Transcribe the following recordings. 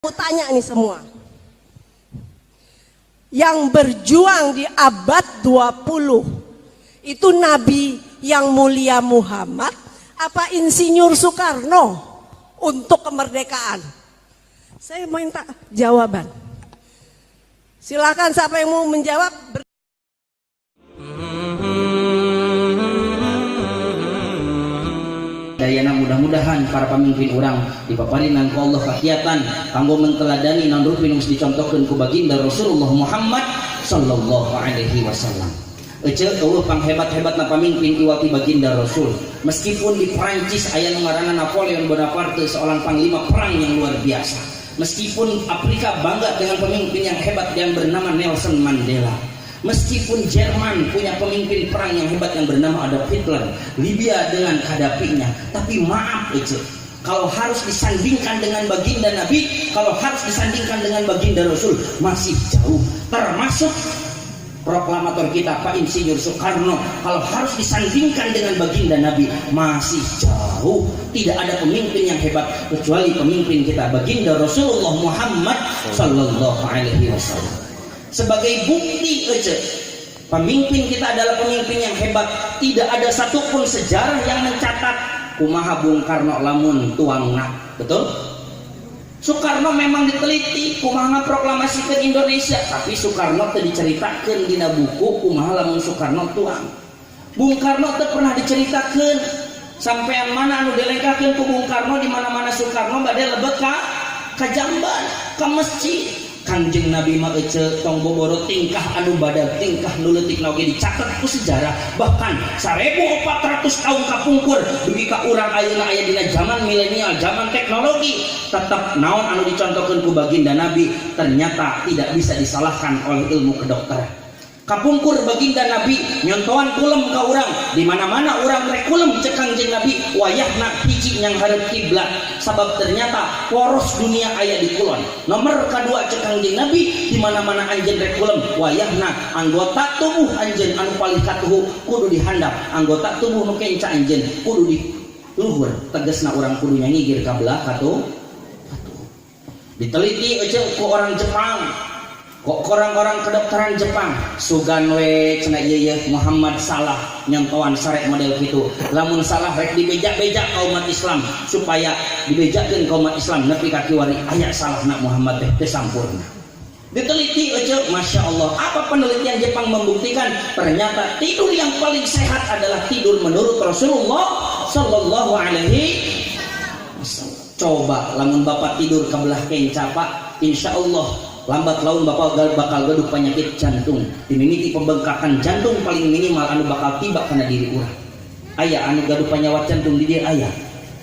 Mau tanya nih semua. Yang berjuang di abad 20 itu Nabi yang mulia Muhammad apa Insinyur Soekarno untuk kemerdekaan? Saya mau minta jawaban. Silakan siapa yang mau menjawab. Dayana mudah-mudahan para pemimpin urang dipaparinan ku Allah kakiatan kanggo menteladani naon rupi nu geus dicontohkeun ku baginda Rasulullah Muhammad sallallahu alaihi wasallam. Ece eueuh panghebat-hebatna pamimpin iwati baginda Rasul. Meskipun di Perancis aya nu ngaranna Napoleon Bonaparte, seorang panglima perang yang luar biasa. Meskipun Afrika bangga dengan pemimpin yang hebat yang bernama Nelson Mandela. Meskipun Jerman punya pemimpin perang yang hebat yang bernama Adolf Hitler, Libya dengan Gaddafi-nya, tapi maaf Ece, kalau harus disandingkan dengan baginda Nabi, kalau harus disandingkan dengan baginda Rasul, masih jauh. Termasuk proklamator kita Pak Insinyur Soekarno, kalau harus disandingkan dengan baginda Nabi, masih jauh. Tidak ada pemimpin yang hebat kecuali pemimpin kita baginda Rasulullah Muhammad sallallahu alaihi wasallam. Sebagai bukti Ece, pemimpin kita adalah pemimpin yang hebat. Tidak ada satupun sejarah yang mencatat kumaha Bung Karno lamun tuangna, betul? Soekarno memang diteliti kumaha proklamasikan Indonesia, tapi Soekarno teu diceritakeun dina buku kumaha lamun Soekarno tuang. Bung Karno teu pernah diceritakeun sampean mana anu dilengkahkeun ku Bung Karno, di mana-mana Soekarno bade lebet ka jamban, ka masjid. Kangjeng Nabi mah ece tong boboro, tingkah anu badag, tingkah nu leutik oge dicatat ku sejarah, bahkan 1400 tahun kapungkur dugi ka urang ayeuna aya dina zaman milenial, zaman teknologi, tetap naon anu dicontohkeun ku baginda Nabi ternyata tidak bisa disalahkan oleh ilmu kedokteran. Kapungkur baginda Nabi nyontohan kulem ka urang. Di mana-mana urang rek kulem, cek Kangjeng Nabi, wayahna hiji nyanghareup kiblat, sabab ternyata poros dunia aya di kulon. Nomor kedua, cek Kangjeng Nabi, di mana-mana anjeun rek kulem, wayahna anggota tubuh anjeun anu paling katuhu kudu dihandap, anggota tubuh nu kenca anjeun kudu di luhur. Tegasna urang kudu nyangigir ka belah katuhu. Diteliti aja ku orang Jepang kok, orang-orang kedokteran Jepang, sugan we cenah ieu ieu Muhammad salah nyontohan sarek model gitu. Lamun salah rek dibeja-beja ka umat Islam, supaya dibejakeun ka umat Islam nepi ka kiwari aya salahna Muhammad teh teu sampurna. Diteliti aja, Masya Allah, apa penelitian Jepang membuktikan ternyata tidur yang paling sehat adalah tidur menurut Rasulullah Sallallahu Alaihi Wasallam. Coba lamun bapak tidur ke belah kenca, Pak, insya Allah lambat laun bapak bakal gaduh penyakit jantung, dimimiti pembengkakan jantung paling minimal anu bakal tiba kana diri urang. Aya anu gaduh panyawat jantung di dieu? Aya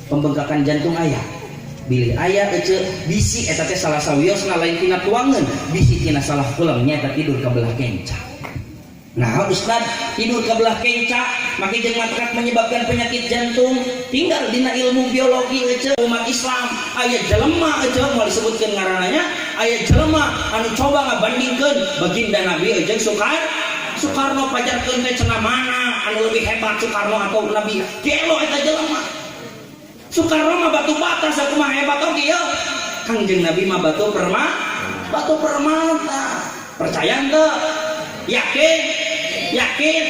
pembengkakan jantung? Aya bilih aya ece, bisi eta teh salah sawiosna lain tina tuangeun, bisi tina salah kulem, nyaeta tidur ke belah kenca. Nah, Ustad, tidur ke belah kenca make jeung matrak menyebabkan penyakit jantung? Tinggal dina ilmu biologi ece. Umat Islam, aya jelema ece, mau disebutkeun ngarananya, aya jelema anu coba ngabandingkeun baginda Nabi jeung Soekarno, pajarkeun teh cenah mana anu lebih hebat, Soekarno atau Nabi. Gelo eta jelema. Soekarno mah batu bata sakumaha hebat oge ya, Kangjeng Nabi mah batu permata. Percaya henteu? Yakin? Yakin?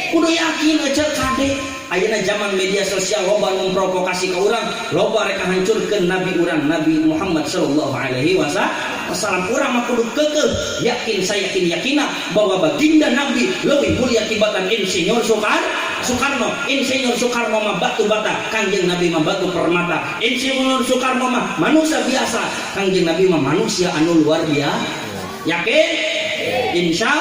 Kudu yakin ece. Kade, ayeuna zaman media sosial loba memprovokasi ke urang, loba rek hancurkeun nabi urang, Nabi Muhammad sallallahu alaihi wasallam. Urang mah kudu kekeh yakin, saya yakin yakina bahwa baginda Nabi lebih mulia tibatan Insinyur Soekarno. Insinyur Soekarno mah batu bata, Kangjeng Nabi mah batu permata. Insinyur Soekarno mah manusia biasa, Kangjeng Nabi mah manusia anu luar biasa. Yakin? Insya